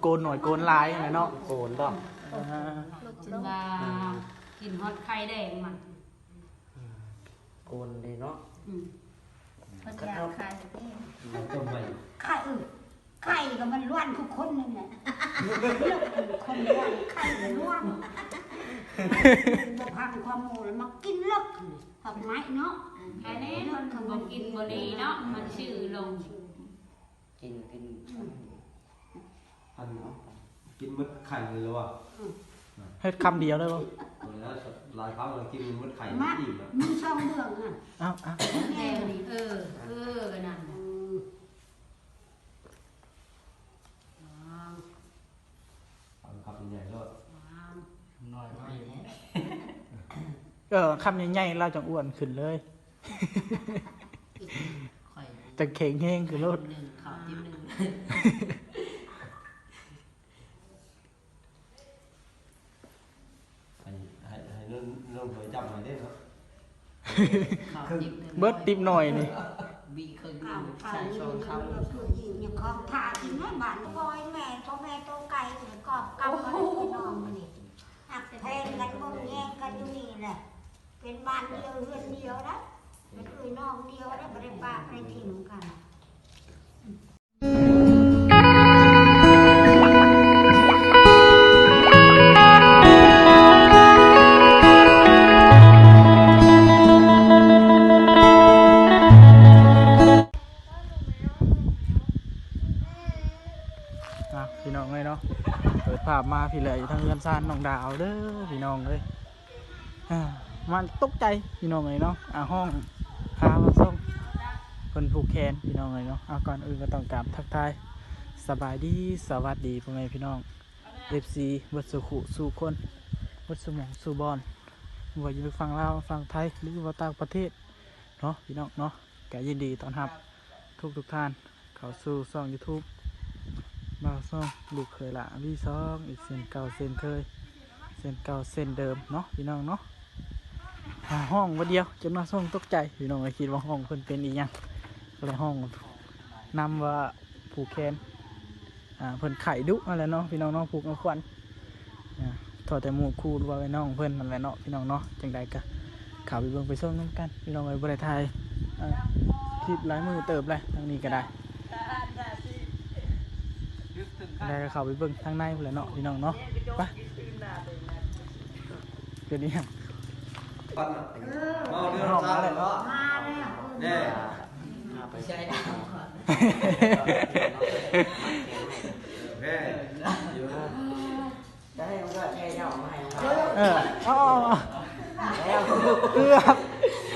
ໂກນໜ້ອຍໂກນຫຼາຍຫັ້ນແຫຼະເນາະ ໂກນບໍ່? ເອີ ຈົນວ່າ ອືມ ກິນຮອດໄຂ່ແດງມັນ ອືມ ໂກນເດ້ເນາະ ອືມ ເພິ່ນຢາກໄຂ່ ໄຂ່ ເອີ ໄຂ່ກໍມັນລ້ວນຄືຄົນນັ້ນແຫຼະ ຄົນລ້ວນ ໄຂ່ກໍລ້ວນ ບໍ່ຟັງຄວາມໝູ່ແລ້ວມາກິນເລິກ ຫາກໄມ້ເນາະ ແຄ່ນີ້ມັນບໍ່ກິນບໍ່ດີເນາະ ມັນຊື່ລົງ ກິນ ກິນ ອືມ ອັນເນາະ ກິນໝົດໄຂ່ເລີຍວ່າ ອືມ ເຮັດຄຳດຽວໄດ້ບໍ່? ເອົາແລ້ວ ຫຼາຍຄຳແລ້ວ ກິນໝົດໄຂ່ ມາ ອີ່ມແລ້ວ ມີຊ່ອງເບື້ອງຫັ້ນ ເອົາ ເອົາ ແນວນີ້ ເອີ ເອີ ນັ້ນ ອືມ ເອົາຄຳໃຫຍ່ໂລດ ນ້ອຍ ນ້ອຍ ເອີ ຄຳໃຫຍ່ໆ ລາວຈັ່ງອ້ວນຂຶ້ນເລີຍ ຂ້ອຍ ຈັ່ງແຂງແຮງຂຶ້ນໂລດ ໜຶ່ງ ເຂົ້າຕິ້ມໜຶ່ງ ໃຫ້ ໃຫ້ ໃຫ້ນ້ອງ ນ້ອງເຄີຍຈັບໃຫ້ເດ້ເນາະ ເຂົ້າຕິ້ມໜຶ່ງ ເບິດຕິບໜ້ອຍນີ້ ບີເຄິ່ງໜຶ່ງ ໃສ່ຊ່ອງເຂົ້າ ຂອງຖ້າກິນໃນບ້ານ ໂອ້ຍ ແມ່ໂຕ ແມ່ໂຕໄກ່ ກອບກັບ ໂອ້ໂຫ ມາເລີຍພີ່ນ້ອງມື້ນີ້ ຮັກແພງກັນ ເບິ່ງແຍງກັນຢູ່ນີ້ແຫຼະ ເປັນບ້ານດຽວເຮືອນດຽວນະ ເປັນເອື້ອຍນ້ອງດຽວນະ ບໍ່ໄດ້ປະໄດ້ຖິ້ມກັນ. ອ່ະ ພີ່ນ້ອງເອີຍເນາະ ເປີດພາບມາພີ້ແຫຼະ ຢູ່ທາງເຮືອນຊານນ້ອງດາວເດີ ພີ່ນ້ອງເອີຍ. ອ່າ ມາຕົກໃຈພີ່ນ້ອງເອີຍເນາະ ອ່າ ຮ້ອງຫາບ່າວສົ່ງ ເພິ່ນຜູກແຂນພີ່ນ້ອງເອີຍເນາະ. ອ່າ ກ່ອນອື່ນກໍຕ້ອງກາບທັກທາຍສະບາຍດີ ສະຫວັດດີພໍ່ແມ່ພີ່ນ້ອງ ເອັຟຊີ ເບິດສູ່ຄູ່ສູ່ຄົນ ເບິດສູ່ໝ່ອງສູ່ບ່ອນ ບໍ່ວ່າຢູ່ຝັ່ງລາວ ຝັ່ງໄທ ຫຼືວ່າຕ່າງປະເທດເນາະ ພີ່ນ້ອງເນາະ. ກໍຍິນດີຕ້ອນຮັບທຸກໆທ່ານເຂົ້າສູ່ຊ່ອງຢູທູບ ບ່າວສົ່ງ ລູກເຂີຍຫຼ້າ ວີສອງ ອີກເຊັ່ນເກົ່າເຊັ່ນເຄີຍ ເຊັ່ນເກົ່າເຊັ່ນເດີມເນາະ ພີ່ນ້ອງເນາະ. ອ່າ ຮ້ອງບາດດຽວຈົນບ່າວສົ່ງຕົກໃຈ ພີ່ນ້ອງເອີຍ ຄິດວ່າຫ້ອງເພິ່ນເປັນອີ່ຫຍັງ ກໍເລີຍຮ້ອງນຳວ່າຜູກແຂນ ອ່າ ເພິ່ນໄຂ້ດຸຫັ້ນແຫຼະເນາະ ພີ່ນ້ອງເນາະ ຜູກເອົາຂວັນ ອ່າ ເທົ່າແຕ່ໝູ່ຄູ່ ຫຼືວ່າເອື້ອຍນ້ອງເພິ່ນນັ້ນແຫຼະເນາະ ພີ່ນ້ອງເນາະ. ຈັ່ງໃດກໍເຂົ້າໄປເບິ່ງໄປຊົມນຳກັນ ພີ່ນ້ອງເອີຍ ບໍ່ໄດ້ຖ່າຍ ອ່າ ຄລິບຫຼາຍມື້ເຕີບແລ້ວ ທາງນີ້ກໍໄດ້ ຈັ່ງໃດກໍເຂົ້າໄປເບິ່ງທາງໃນພຸ້ນແຫຼະເນາະ ພີ່ນ້ອງເນາະ. ໄປ ເປັນອີ່ຫຍັງ? ເວົ້າເລື່ອງເຊົ້າເນາະ ມາແລ້ວ ແນ່ ໄປໃສ ແນ່ ຢູ່ ໄດ້ ເອີ ເອົາ ເອົາ ເກືອບ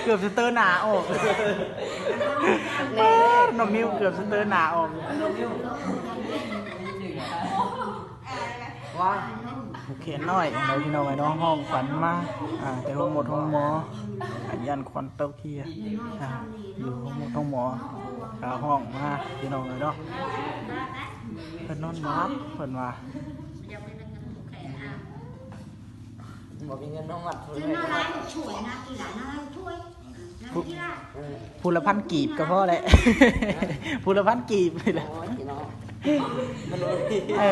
ເກືອບສະເຕີໜ້າອອກ ນ້ອງມິວເກືອບສະເຕີໜ້າອອກ. ວ່າ ໂອເຄ ນ້ອຍເນາະ ພີ່ນ້ອງເອີຍເນາະ ຮ້ອງຂວັນມາ ອ່າ ແຕ່ໂຮງໝົດໂຮງໝໍ ຢ້ານຂວັນຕົກເຮຍ ອ່າ ຢູ່ໂຮງໝົດໂຮງໝໍ ກໍຮ້ອງມາ ພີ່ນ້ອງເອີຍເນາະ. ເພິ່ນນອນບໍ່ຫຼັບ ເພິ່ນວ່າ ບໍ່ມີເງິນນອນວັດ ຊື້ມາຫຼາຍຊ່ວຍນະ ອີຫຼານະ ຊ່ວຍ ຜູ້ລະພັນກີບກໍພໍແຫຼະ ຜູ້ລະພັນກີບນີ້ແຫຼະ ໂອ້ຍເນາະ ເອີ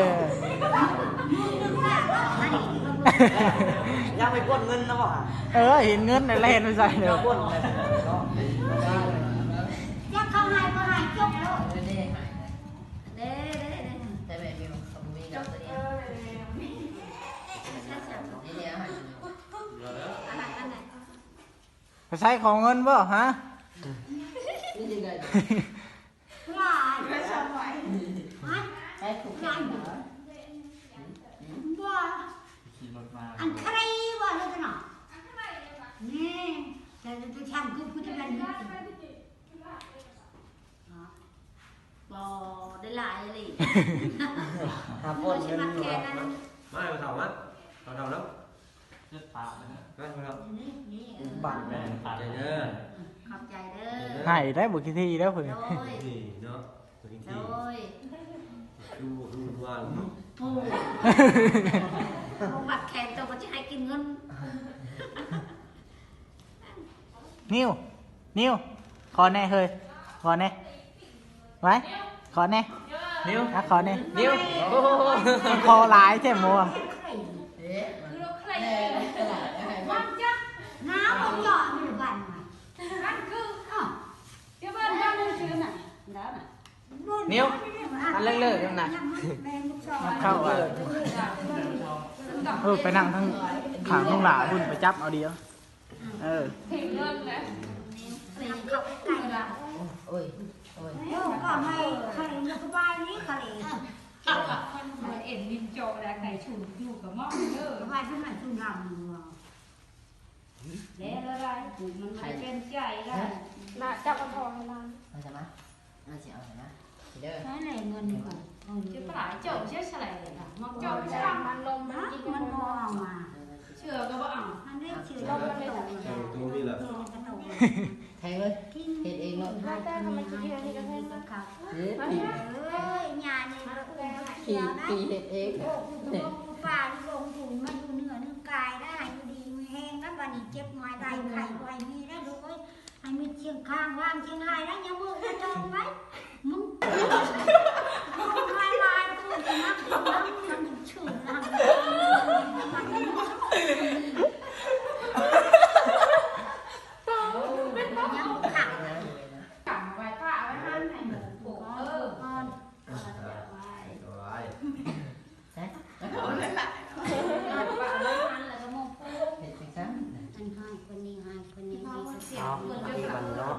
ຍັງໄປປົ້ນເງິນນະບໍ່? ເອີ ເຫັນເງິນແລ້ວແລ່ນໄປໃສ່ເລີຍ ຍັງປົ້ນເນາະ ຈັກເຂົາໃຫ້ບໍ່ໃຫ້ຈົບໂລດ ເດ້ ເດ້ ເດ້ ແຕ່ແມ່ມີເຂົາບໍ່ມີເງິນຕົວນີ້ ນີ້ ນີ້ ອາຫານ ອາຫານ ອາຫານ ໄປໃຊ້ຂອງເງິນບໍ່ ຮະ? ຫຼາຍ ຮະ? ຫຼາຍ ບໍ່ ຂີ່ລົດມາ ອັນຄຣີບໍ່ ລົດນະ ນີ້ ແຕ່ຈະທຳຄືຜູ້ທີ່ແມ່ນ ບໍ່ໄດ້ຫຼາຍອີ່ຫຼີ ຫາປົ້ນເງິນ ມາເຖົ້າມາ ເຖົ້າໆ ແລ້ວ ມາເຖົ້າ ນີ້ ນີ້ ເອີ ບັດແມ່ນ ຂອບໃຈເດີ ຂອບໃຈເດີ ໃຫ້ໄດ້ບໍ່ຂີ້ຖີ່ແລ້ວເພິ່ນ ໂອ້ຍ ນີ້ເນາະ ໂອ້ຍ ຄືບໍ່ຮູ້ວ່າ ໂອ້ຍ ບັດແຂນໂຕກໍຈະໃຫ້ກິນເງິນ ນິວ ນິວ ຂໍແດ່ເຮີຍ ຂໍແດ່ ໄວ້ ຂໍແດ່ ນິວ ອ່ະ ຂໍແດ່ ນິວ ໂອ້ໂຫ ຄໍຫຼາຍແທ້ໝໍ. ເອີ ມັນເຈາະຢູ່ບ້ານ ບ້ານຄື ເອີ ຢູ່ບ້ານ ບ້ານນັ້ນຄືນະ ນັ້ນນະ. ນິ້ວ ອັນເລີກໆນັ້ນນະ ເຂົ້າວ່າ ເອີ ໄປນັ່ງທາງຂ້າງລຸງຫຼ້າພຸ້ນ ໄປຈັບເອົາດຽວ. ເອີ ເພງເງິນແຫຼະ ເຂົ້າໃກ້ໆ ໂອ້ຍ ໂອ້ຍ ເອີ ກໍໃຫ້ ໃຫ້ສະບາຍນີ້ຄະເລ ເຈົ້າວ່າຄົນເອັນມິນໂຈະແລ້ວ ໃຫ້ສູນຢູ່ກັບໝໍເດີ ວ່າຊິໃຫ້ສູນນຳ ແລ້ວລະໄດ້ ມັນບໍ່ໄດ້ເປັນໃຈລະ ນະ ຈັບເອົາທອງໃຫ້ນາງ ເອົາຊະມາ ມັນຊິເອົາໃຫ້ນາງເດີ ໃຊ້ແຫຼະເງິນນີ້ ເອີ ຈະປະຫຼາຍເຈົ້າເຊື່ອສະໄລນະ ມັນເຈົ້າໄປສ້າງມັນລົມ ມັນບໍ່ເອົາມາ ເຊື່ອກໍບໍ່ເອົາ ອັນນີ້ເຊື່ອ ແທງເລີຍ ເຮັດເອງເນາະ ແຕ່ທຳໄມຊິເຮັດໃຫ້ກະແທງເນາະ ເອີຍ ຍານີ້ ປີເຮັດເອງ ປ່າລົງທຸງມາຢູ່ເນື້ອໜຶ່ງກາຍໄດ້ ຢູ່ດີມີແຮງນະ ບາດນີ້ເຈັບມາໄດ້ໄຂ້ບໍ່ໃຫ້ມີໄດ້ລູກເອີຍ. ໃຫ້ມີຄຽງຂ້າງ ວາງຄຽງຮ່າຍ ແລ້ວຍັງມືດຈອງໄວ້ ມຶງ ລາຍລາຍ ປູນນັກ ປູນນັກ ມັນຊື່ນະ ຍັງບໍ່ຂັງ ກັນໄວ້ ຜ້າໄວ້ຫັ້ນ ໃຫ້ໝູ ເອີ ກ່ອນ ເອີ ໄວ້ ໄວ້ ໃສ່ ເຮັດຈັ່ງຊັ້ນ ອັນໃຫ້ຄົນນີ້ ໃຫ້ຄົນນີ້ ເອົາ ເອົາ ເອົາ ເອົາ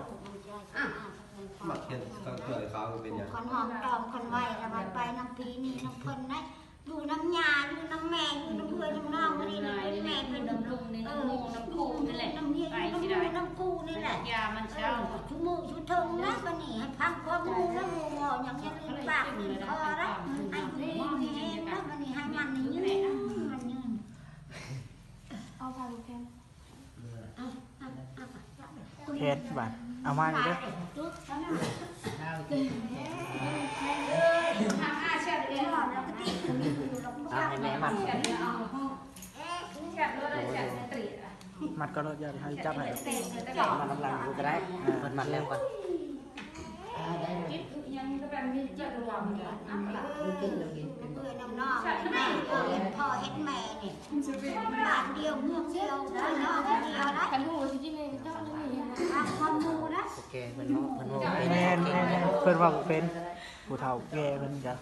ມັກເຮັດກັບເຄື່ອງຂາວເປັນຫຍັງ ຄັນຫອມຕອມຄັນໄວລະໄວໄປນຳພີ່ນີ້ນຳເພິ່ນໄດ໋ ຢູ່ນຳຍ່າ ຢູ່ນຳແມ່ ຢູ່ນຳເອື້ອຍນຳນ້ອງ ມື້ນີ້ເປັນແມ່ເປັນ ນຳລຸງນີ້ ເອີ ນຳໝູ່ນຳຄູ່ນີ້ແຫຼະ ນຳເມຍ ນຳໝູ່ນຳຄູ່ນີ້ແຫຼະ ຢາມັນເຊົາ ເອີ ຊຸມື້ຊຸເທິງນະ ບາດນີ້ໃຫ້ຟັງຄວາມໝູ່ນະ ໝູ່ເວົ້າຫຍັງຢ່າລືມປາກລືມຄໍເດີ ໃຫ້ຢູ່ດີມີແຮງເດີ ບາດນີ້ໃຫ້ມັນຍືນ ມັນຍືນ ເອົາຜ້າລູກແຂນ ແຂນບາດ ເອົາມານີ້ເດີ ເອົາໃຫ້ແມ່ມັດ ມັດກໍໂລດ ຢ່າໃຫ້ຈັບໃຫ້ ມັດນຳຫຼັງກູກໍໄດ້ ເອີ ມັດແລ້ວກ່ອນ. ອ່າ ໄດ້ ເອີ ນ້ອງໆ ເອີ ເຮັດພໍ່ເຮັດແມ່ນີ້ ບ້ານດຽວເມືອງດຽວ ພີ່ນ້ອງດຽວນະ ຄັນຮູ້ວ່າຊິກິນເອງເຈົ້ານີ້ ຟັງຄວາມໝູ່ນະ ໂອເຄ ເພິ່ນເວົ້າ ເພິ່ນເວົ້າເປັນ ແມ່ນໆ ເພິ່ນເວົ້າເປັນ ຜູ້ເຖົ້າແກ່ເພິ່ນກະ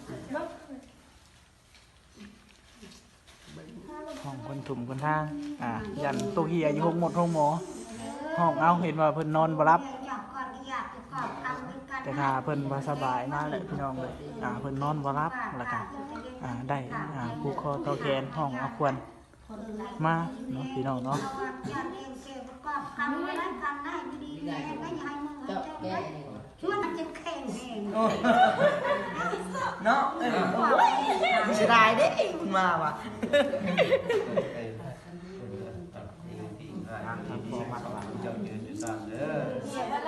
ຫ້ອງຄົນຖົມຄົນທາງ ອ່າ ຢ້ານຕົກເຮ່ຍຢູ່ໂຮງໝົດໂຮງໝໍ ຫ້ອງເອົາ ເຫັນວ່າເພິ່ນນອນບໍ່ຫຼັບ ແຕ່ຖ້າເພິ່ນວ່າສະບາຍມາແຫຼະພີ່ນ້ອງເອີຍ ອ່າ ເພິ່ນນອນບໍ່ຫຼັບ ແລ້ວກະ ອ່າ ໄດ້ ອ່າ ຜູກຄໍຕໍ່ແຂນ ຫ້ອງເອົາຂວັນ ມາເນາະພີ່ນ້ອງເນາະ ຊວນມັນຈະແຂງແຮງ ໂອ້ຍ ເນາະ ເອີ ໂອ້ຍ ເສຍດາຍເດ້ ເພິ່ນມາວ່ະ ເຈົ້າເດີນຢູ່ຊັ້ນເດີ ເສຍແລ້ວ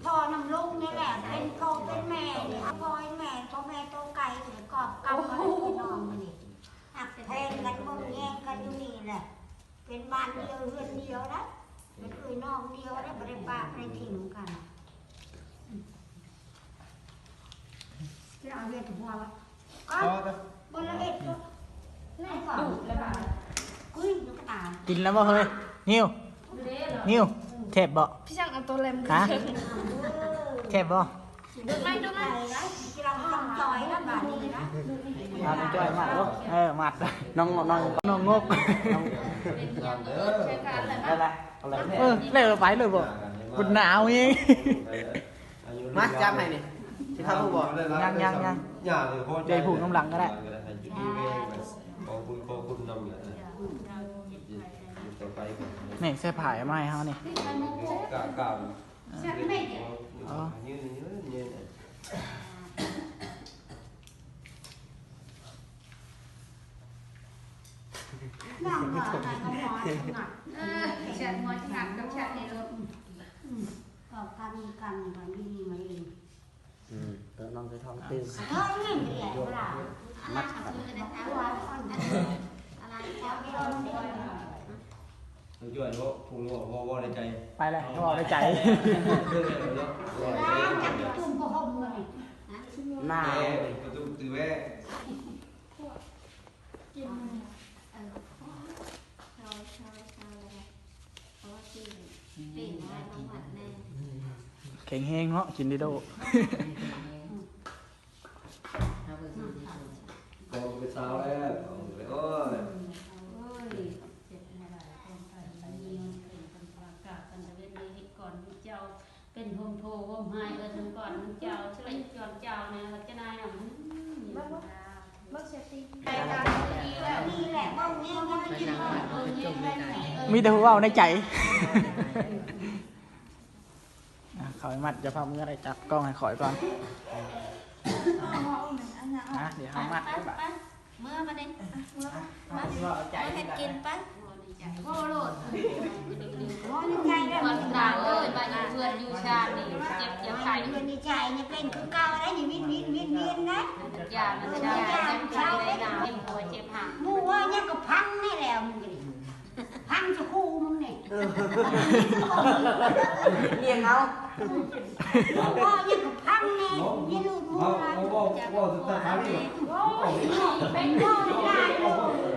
ພໍ່ນຳລູກນີ້ແຫຼະ ເປັນພໍ່ເປັນແມ່ນີ້ ເອົາພໍ່ໃຫ້ແມ່ ພໍ່ແມ່ໂຕໄກ ປະກອບກັບກັນພີ່ນ້ອງນີ້ ຮັກແພງກັນ ເບິ່ງແຍງກັນຢູ່ນີ້ແຫຼະ ເປັນບ້ານດຽວເຮືອນດຽວນະ ເປັນເອື້ອຍນ້ອງດຽວນະ ບໍ່ໄດ້ປະໄປຖິ້ມກັນ ຈະເອົາເຮັດຫົວລະ ເອົາ ບໍ່ລະເຮັດກໍ ກຸ້ຍ ຢູ່ກະຕາ ກິນແລ້ວບໍ່ເຮີ້ຍ? ນິວ ນິວ ແຊບບໍ່? ພີ່ຊ່າງເອົາໂຕແລມ ຮະ? ແຊບບໍ່? ດູດໄມ້ ດູດໄມ້ ເອົານ້ອງຈ້ອຍມາເດີ ເອີ ມາ ນ້ອງ ນ້ອງ ນ້ອງງົກ ເອີ ແລ້ວໄປເລີຍບໍ່? ມັນໜາວອີກ ມາ ຈັບໃຫ້ນີ້ ຊິເຂົ້າຮູ້ບໍ່? ຍັງ ຍັງ ຍັງ ເດ ຜູກນຳຫຼັງກໍໄດ້ ຂໍບຸນຂໍຄຸນນຳແຫຼະ ຢູ່ຕໍ່ໄປ ນີ້ ໃສ່ຜ້າມາໃຫ້ເຮົານີ້ ກ້າ ກ້າ ອໍ ນ້ອງກໍໃຫ້ເຂົາໝໍຖະໜັດ ເອີ ແຊດຫົວຖະໜັດກັບແຊດນີ້ໂລດ ອືມ ອອກກັນກັນ ມັນດີມາເອງ ອືມ ໂຕນ້ອງຄືທ້ອງຕື່ມ ເອີ ນີ້ແຫຼະ ມັດ ຈ້ອຍເວົ້າ ຜູ້ເວົ້າ ເວົ້າ ເວົ້າໃນໃຈ ໄປແລ້ວ ເວົ້າໃນໃຈ ເວົ້າໃນໃຈ ຈັບຈຸ່ມຜ້າຫົ່ມມານີ້ ນະ ໜາວ ເອີ ປະຕູຕື່ແວ້ ແຂງແຮງເນາະ ກິນໄດ້ໂດ. ໂຕເປັນສາວແລ້ວ ໂອ້ຍ ເປັນໂຮມໂພໂຮມໄຮເອີ້ນນຳກ່ອນນຳເຈົ້າ ສະເລັດຈອນເຈົ້າແນວຈະນາຍນຳ ມີແຕ່ຜູ້ເວົ້າໃນໃຈ. ອ່ະ ເຂົ້າໄປມັດ ຈະພາເມືອໄດ້ຈັບກ້ອງໃຫ້ຂ້ອຍກ່ອນ. ອ່ະ ດຽວເຮົາມັດໄປບາດ ເມືອມາເດ້ ເມືອ ມາ ເຮັດກິນໄປ ໂອ້ໂລດ ໂອ້ໃນໃຈແລ້ວ ເອີຍ ມາຢູ່ເຮືອນຢູ່ຊານນີ້ ເຈັບ ເຈັບໄຂ້ ຢູ່ໃນໃຈນີ້ເປັນຄືເກົ່າໄດ໋ ນີ້ວິນວິນວິນວິນນະ ຢາມັນເຊົາ ເຈັບໄຂ້ໄດ້ນາ ເຈັບຫົວເຈັບຫາ ໝູ່ວ່າຫຍັງກໍພັງນີ້ແຫຼະ ມຶງກໍດີ ພັງສະຄູມຶງນີ້ ເອີ ລ້ຽງເອົາ ເວົ້າຫຍັງກໍພັງແນ່ ຢ່າລືມເວົ້າ ເວົ້າ ເວົ້າ ເວົ້າແຕ່ທາງນີ້ ເວົ້າ ເວົ້າຫຼາຍໂລດ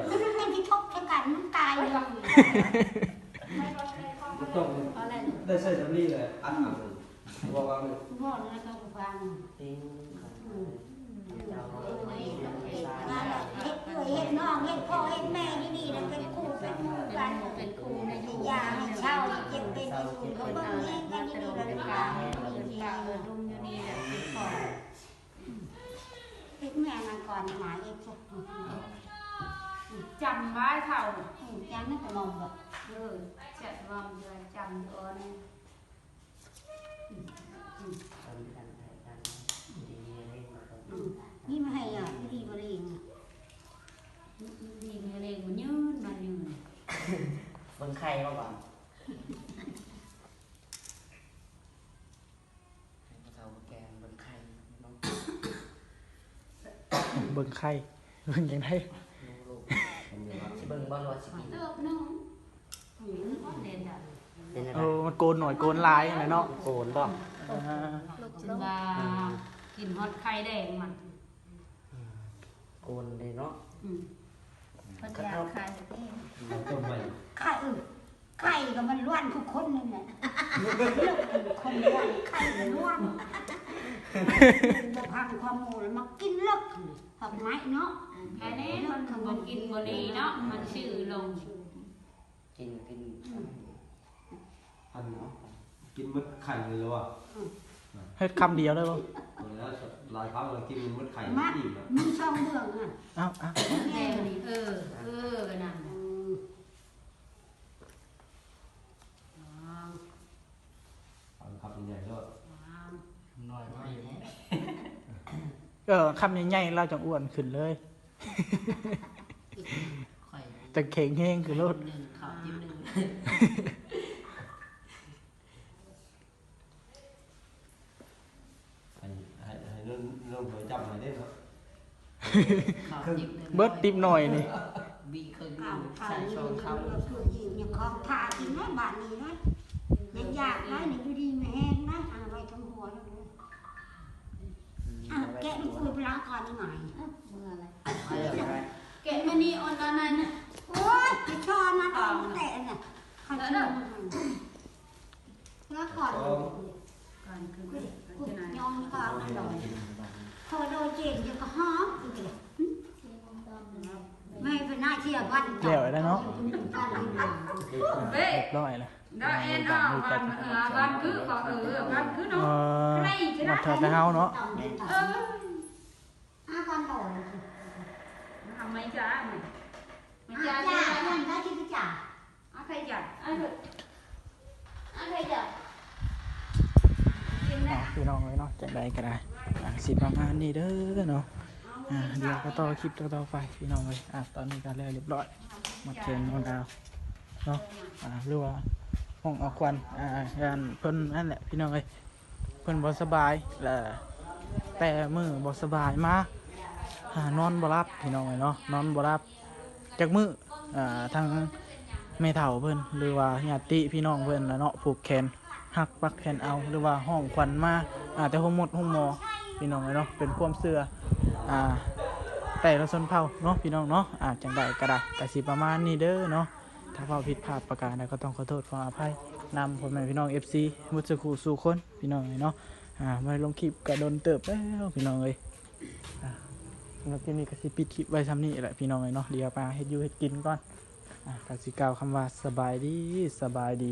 ມັນຊິທົບໃສ່ກັນ ມັນຕາຍເລີຍ ມັນຕ້ອງໄດ້ໃຊ້ສຳລີແຫຼະ ອັດ ອັດ ເວົ້າວ່າ ເວົ້າແລ້ວກໍຟັງ ເອີ ເຮັດເອື້ອຍເຮັດນ້ອງ ເຮັດພໍ່ເຮັດແມ່ດີໆ ແລ້ວເປັນຄູ່ເປັນໝູ່ກັນ ເປັນຄູ່ເປັນຍາໃຫ້ເຊົາ ເຈັບເປັນເປັນທຸກ ເບິ່ງແຍງກັນດີໆ ແລ້ວເປັນກາງ ເປັນກາງ ເອີ ລຸງຢູ່ນີ້ແຫຼະ ເປັນພໍ່ ເຮັດແມ່ນາງກອນໝາຍເອັດ ຈຳໄວ້ເຖົ້າ ຈຳໄດ້ກໍມອງບໍ່ ເອີ ແຊດມອງຢູ່ ຈຳຢູ່ ນີ້ມາໃຫ້ອ່ະ ດີມະເຮັງ ດີມະເຮັງ ມັນຍືນ ມັນຍືນ ເບິ່ງໄຂ່ບໍ່ບາດ ໃຫ້ຜູ້ເຖົ້າຜູ້ແກ່ເບິ່ງໄຂ່ເນາະ ເບິ່ງໄຂ່ ເບິ່ງຈັ່ງໃດ ຊິເບິ່ງບໍ່ ຫຼືວ່າຊິກິນ ເຕີບໜຶ່ງ ເປັນ ເອີ ມັນໂກນໜ້ອຍໂກນຫຼາຍຫັ້ນແຫຼະເນາະ ໂກນບໍ່ ອ່າ ຈົນວ່າກິນຮອດໄຂ່ແດງມັນ ໂກນເດ້ເນາະ ອືມ ເພິ່ນຢາກໄຂ່ເດ້ ຕົ້ນໄມ້ ໄຂ່ ເອີ ໄຂ່ກໍມັນລ້ວນຄືຄົນນັ້ນແຫຼະ ຄົນລ້ວນ ໄຂ່ກໍລ້ວນ ບໍ່ພັງຄວາມໝູ່ ແລ້ວມາກິນເລິກ ຜັກໄມ້ເນາະ ແຄ່ນີ້ມັນບໍ່ກິນບໍ່ດີເນາະ ມັນຊື່ລົງ ກິນ ກິນ ອືມ ອັນ ກິນໝົດໄຂ່ເລີຍວ່າ ເຮັດຄຳດຽວໄດ້ບໍ່ ຫຼາຍຄັ້ງແລ້ວ ກິນໝົດໄຂ່ ມາ ອີ່ມແລ້ວ ມີຊ່ອງເບື້ອງຫັ້ນ ເອົາ ເອົາ ແມ່ນ ເອີ ເອີ ນັ້ນ ອືມ ເອົາຄຳໃຫຍ່ໂລດ ນ້ອຍໄປແທ້ ເອີ ຄຳໃຫຍ່ໆ ລາວຈັ່ງອ້ວນຂຶ້ນເລີຍ ຈັ່ງແຂງແຮງຂຶ້ນໂລດ ໃຫ້ ໃຫ້ ໃຫ້ນ້ອງ ນ້ອງເພິ່ນຈັບໃຫ້ເດ້ເນາະ ເບິດຕິບໜ້ອຍນີ້ ບີເຄິ່ງໜຶ່ງ ໃສ່ຊ່ອງເຂົ້າ ຂອງຖ້າກິນເນາະ ບາດນີ້ເນາະ ຢ່າຢາກໄດ້ນີ້ ຢູ່ດີມີແຮງນະ ເອົາໄວ້ທັງຫົວເລີຍ ອ່ະ ແກະມັນຄຸຍໄປລ້າງກ່ອນນີ້ ເມື່ອລະ ແກະມານີ້ອ່ອນອັນນັ້ນ ໂອ້ຍ ໄປຊ້ອນມັນອອກມາແຕະນະ ເອົາ ເອົາ ແລ້ວກ່ອນ ກ່ອນຄື ຍອມກ່ອນນະ ເຂົາໂດນເຈນຢູ່ກໍຫອມ ແມ່ເປັນໜ້າເສຍພັນ ແລ້ວແລ້ວເນາະ ເອີ ຮຽບຮ້ອຍແລ້ວ ດາວແອນອອກມາ ເອີ ບ້ານຄື ເອີ ບ້ານຄືເນາະ ເອີ ໃຜຈະໄດ້ ມາເຖິງແຕ່ເຮົາເນາະ ເອີ ອາ ກ່ອນໂດນ ທຳໄມຈ້າ ມາ ອາ ຈ້າ ຈ້າ ຍັງໄດ້ທີ່ຈະ ອາ ໃຜຈະ ອາ ເອີ ອາ ໃຜຈະ ເນາະ ພີ່ນ້ອງເອີຍເນາະ ຈັ່ງໃດກໍໄດ້ ອ່າ ຊິປະມານນີ້ເດີເນາະ ອ່າ ດຽວກໍຕໍ່ຄລິບຕໍ່ໆໄປ ພີ່ນ້ອງເອີຍ ອ່າ ຕອນນີ້ກໍແລ້ວຮຽບຮ້ອຍ ໝົດເຖິງນ້ອງດາວເນາະ ອ່າ ຫຼືວ່າຫ້ອງອອກຂວັນ ອ່າ ງານເພິ່ນນັ້ນແຫຼະ ພີ່ນ້ອງເອີຍ ເພິ່ນບໍ່ສະບາຍ ແລະ ແຕ່ມື້ບໍ່ສະບາຍມາ ອ່າ ນອນບໍ່ຫຼັບ ພີ່ນ້ອງເອີຍເນາະ ນອນບໍ່ຫຼັບຈັກມື້ ອ່າ ທາງແມ່ເຖົ້າເພິ່ນ ຫຼືວ່າຍາດຕິພີ່ນ້ອງເພິ່ນລະເນາະ ຜູກແຂນຮັກປັກແຂນເອົາ ຫຼືວ່າຮ້ອງຂວັນມາ ອ່າ ແຕ່ໂຮງໝົດໂຮງໝໍ ພີ່ນ້ອງເອີຍເນາະ ເປັນຄວາມເຊື່ອ ອ່າ ແຕ່ລະຊົນເຜົ່າເນາະ ພີ່ນ້ອງເນາະ. ອ່າ ຈັ່ງໃດກໍໄດ້ ກໍຊິປະມານນີ້ເດີເນາະ. ຖ້າເວົ້າຜິດພາດປະການໃດກໍຕ້ອງຂໍໂທດຂໍອະໄພນຳພໍ່ແມ່ພີ່ນ້ອງ ເອັຟຊີ ໝົດສູ່ຄູ່ສູ່ຄົນ ພີ່ນ້ອງເອີຍເນາະ. ອ່າ ບໍ່ໄດ້ລົງຄລິບກໍດົນເຕີບແລ້ວ ພີ່ນ້ອງເອີຍ. ອ່າ ສຳລັບຄລິບນີ້ກໍຊິປິດຄລິບໄວ້ຊ່ຳນີ້ແຫຼະ ພີ່ນ້ອງເອີຍເນາະ. ດຽວໄປຫາເຮັດຢູ່ເຮັດກິນກ່ອນ. ອ່າ ກໍຊິກ່າວຄຳວ່າ ສະບາຍດີ ສະບາຍດີ.